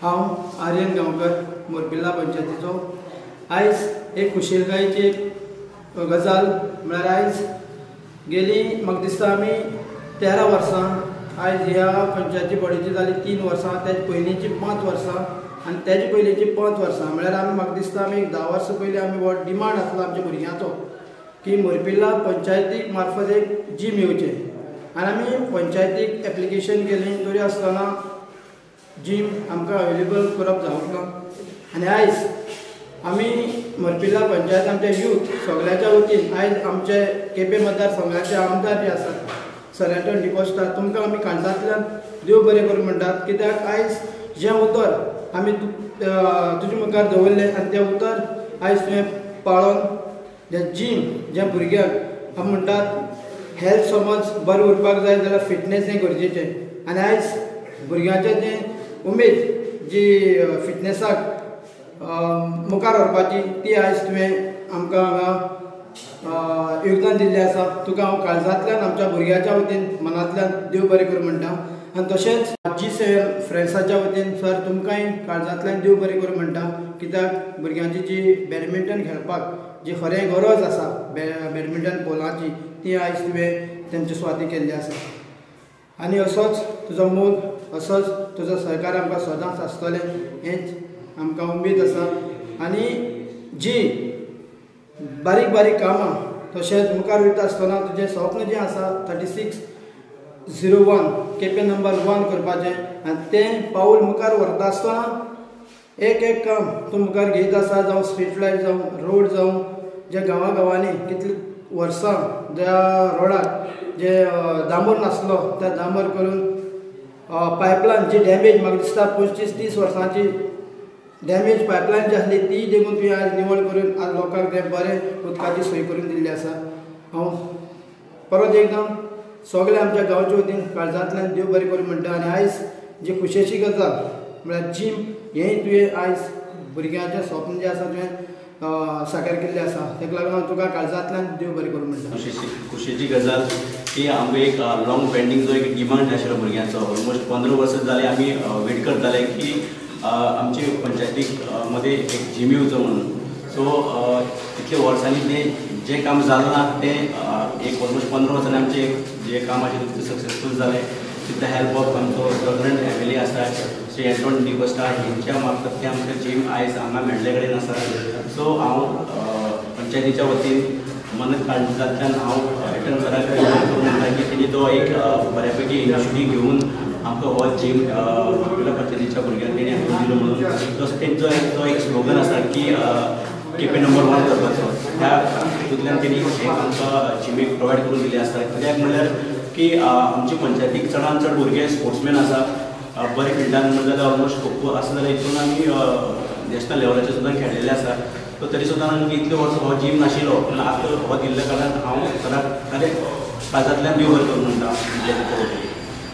हांव आर्यन गांवकर, मोरपिर्ला पंचायतीचो. आयज एक खुशालकायेची एक गजाल म्हळ्यार आयज गेली म्हाका दिसता आमी 13 वर्सां आयज ह्या पंचायती बॉडीची जाली 3 वर्सां, तेजे पयलींची 5 वर्सां आनी तेजे पयलींची 5 वर्सां म्हळ्यार आमी म्हाका दिसता आमी 10 वर्सां पयलीं आमी हो डिमांड आसलो आमच्या भुरग्यांचो की मोरपिर्ला पंचायती मार्फत एक जीम येवचें आनी आमी पंचायतीक एप्लिकेशन केलें तरी आसतना जीम आमकां अवेलेबल करप जावंक ना. आनी आयज आमी मोरपिर्ला पंचायत आमच्या यूथ सगळ्याच्या वतीन आयज आमचे केपें मतदारसंघाचे आमदार जे आसात सर एंटोन डिकोस्टा, तुमकां आमी काळजांतल्यान देव बरें करूं म्हणटात. कित्याक आयज जें उतर आमी तुजे मुखार दवरलें आनी तें उतर आयज तुवें पाळोन जें जीम ज्या भुरग्यांक आमी म्हणटात हेल्थ समज बरें उरपाक जाय जाल्यार फिटनेस हें गरजेचें आनी आयज भुरग्यांचें जें उमेद जी फिटनेसाक मुखार व्हरपाची ती आयज तुवें आमकां हांगा योगदान दिल्लें आसा. तुका हांव काळजांतल्यान आमच्या भुरग्यांच्या वतीन मनांतल्यान देव बरें करूं म्हणटा. आनी तशेंच G7 फ्रेंड्साच्या वतीन सर तुमकांय काळजांतल्यान देव बरें करूं म्हणटा. कित्याक भुरग्यांची जी बॅडमिंटन खेळपाक जी खरें गरज आसा बॅडमिंटन पोलाची ती आयज तुवें तेंचे सुवाती केल्ली आसा. आनी असोच तुजो मोग, असोच तुजो सहकार आमकां सदांच आसतलें हेंच आमकां उमेद आसा. आनी जी बारीक बारीक कामां तशेंच मुखार वयता आसतना तुजें स्वप्न जें आसा 3601 केपें नंबर 1 करपाचें आनी तें पावल मुखार व्हरता आसतना एक एक काम तूं मुखार घेयत आसा, जावं स्ट्रीट लायट जावं रोड जावं, ज्या गांवा गांवांनी कितलीं वर्सां ज्या रोडाक जे डांबर नासलो त्या डांबर करून पायपलायन जी डॅमेज म्हाका दिसता 25-30 वर्सांची डॅमेज पायपलायन जी आसली ती देखून तुवें आयज निवळ करून आज लोकांक तें बरें उदकाची सोय करून दिल्ली आसा. हांव परत एकदां सगळे आमच्या गांवच्या वतीन काळजांतल्यान देव बरें करूं म्हणटा. आनी आयज जी खुशेची गजाल म्हळ्यार जीम हेंय तुवें आयज भुरग्यांचें स्वप्न जें आसा तुवें साकार केल्लें आसा, ताका लागून हांव तुका काळजांतल्यान देव बरें करूं म्हणटा. खुशेची गजाल की आमकां एक लॉंग पेंडींग जो एक डिमांड आशिल्लो भुरग्यांचो, ऑलमोस्ट 15 वर्सां जाले आमी वेट करताले की आमचे पंचायतीक मध्ये एक जीम येवचो म्हणून. सो तितले वर्सांनी तें जें काम जालें ना तें एक ऑलमोस्ट 15 वर्सांनी आमचें जें काम आशिल्लें तें सक्सेसफूल जालें. विथ the help of आमचो करंट एम एल ए आसा श्री एंटोन डिकोस्टा हेंच्या मार्फत तें आमकां जीम आयज हांगा मेळ्ळे कडेन आसा. सो हांव पंचायतीच्या वतीन मन काळजांतल्यान हांव एंटोन सराक म्हणटा की तेणी तो एक बऱ्यापैकी इनिशिएटीव घेवन आमकां हो जीम मोरपिर्ला पंचायतीच्या भुरग्यांक तेणी हाडून दिलो म्हणून. तसो तेंचो जो एक स्लोगन आसा की केपें नंबर 1 करपाचो, त्या हितूंतल्यान तेणी एक आमकां जिमीक प्रोवायड करून दिल्ली आसा. कित्याक म्हणल्यार की आमची पंचायतीक चडान चड भुरगे स्पोर्ट्समॅन आसा, बरे फिल्डान म्हणल्यार जाल्यार ऑलमोस्ट खो खो आसा जाल्यार हितून आमी नॅशनल लेवलाचेर सुद्दां खेळ्ळेले आसा. सो तरी सुद्दां आमकां इतले वर्सां हो जीम नाशिल्लो, पूण आतां हो दिल्ल्या कारणान हांव सराक खरें काळजांतल्यान देव बरें करूं म्हणटा.